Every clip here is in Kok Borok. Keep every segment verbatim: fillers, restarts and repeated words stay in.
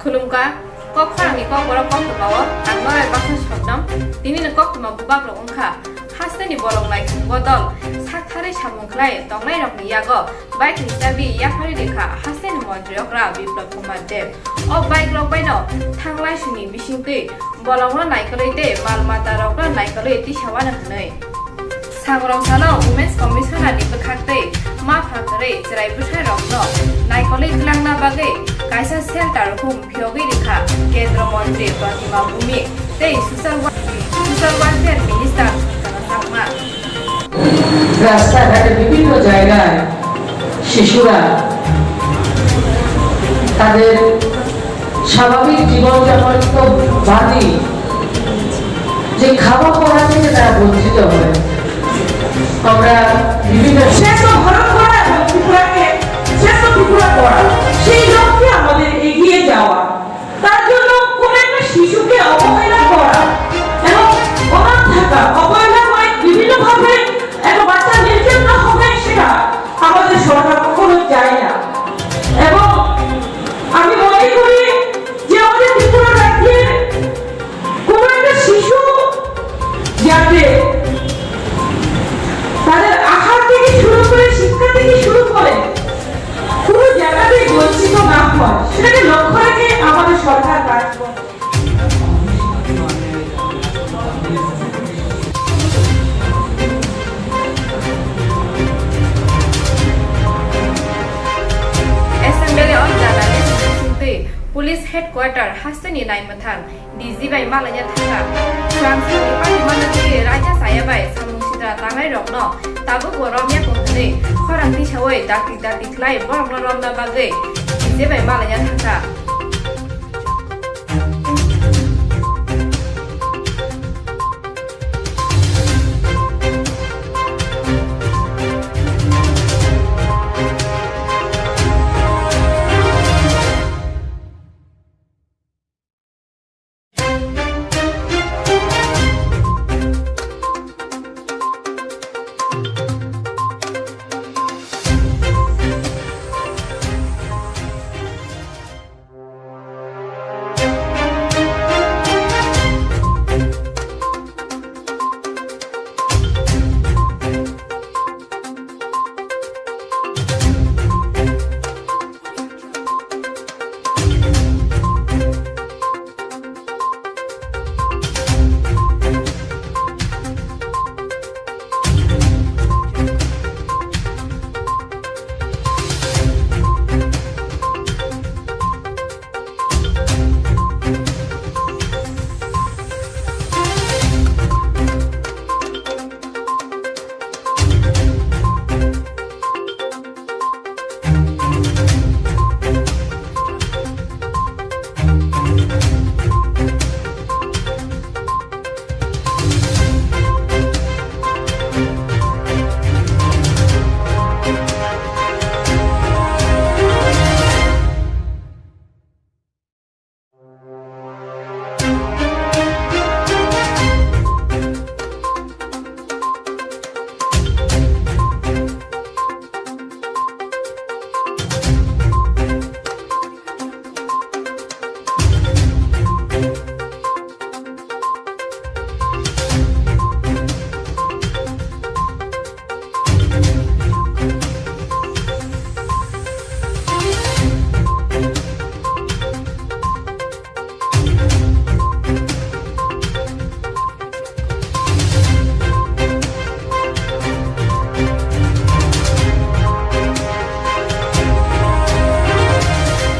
Khulumkha, kok khorangni kokborok koktwmao ang Norai Baksa Sotnam. Tinini koktwma bubagrok wngkha, hasteni borok naikhung bodol, saktharwi samung khlai tongnairokni yago bike ni chabi yapharwi rikha hasteni montri okra Biplab Kumar Deb. O bike rok baino thanglai sini bisingtwi bolongno naikolwi tei mal matarokno naikolwi tisawano hwnwi. Sangrong salo Women's Commissioner ni bwkhak tei ma phatarwi chwrai bwsai rokno naikolwi twlangna bagwi kaisa shelter room phiyogwi rikha Kendra Montri Protima Bhumik tei Social Wel-, Social Welfare Minister Santana Chakma. রাস্তাঘাটে বিভিন্ন জায়গায় শিশুরা তাদের স্বাভাবিক জীবনযাপন তো বাদই, যে খাওয়া পড়া থেকে তারা বঞ্চিত হয়। আমরা বিভিন্ন শ্রেষ্ঠ ভারত গড়া এবং ত্রিপুরাকে শ্রেষ্ঠ ত্রিপুরা করা, সেই লক্ষ্যে আমাদের এগিয়ে যাওয়া। তার জন্য কোনো একটা শিশুকে অবহেলা করা এবং অনাথ থাকা, অবহেলা করে বিভিন্নভাবে একটা বাচ্চা নির্যাতন হবে, সেটা আমাদের সরকার কখনো চায় না। এবং আমি মনে করি যে আমাদের ত্রিপুরা রাজ্যের কোনো একটা শিশু যাতে তাদের আহার থেকে শুরু করে, শিক্ষা থেকে শুরু করে কোনো জায়গাতেই বঞ্চিত না হয়, সেটাকে লক্ষ্য রেখে আমাদের সরকার কাজ করে। Assembly of Journalists singtwi Police Headquarter hasteni naimwthang D G bai malaina thangkha. Swrang swrangni party manatwi raida chaya bai samung sitra tangnai rokno tabukbo romya kok hwnwi khorang tisawi dakti dakti khlai borokno romna bagwi D G bai malaina thangkha.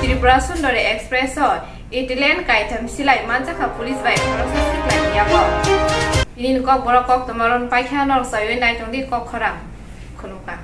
Tripura Sundari Express o Italian kaitham silai manjakha police bai khoroksa siklai ni yago. Nini kokborok koktwma ron paikha norok chaiwi naitongdi kok khorang. Khulumkha.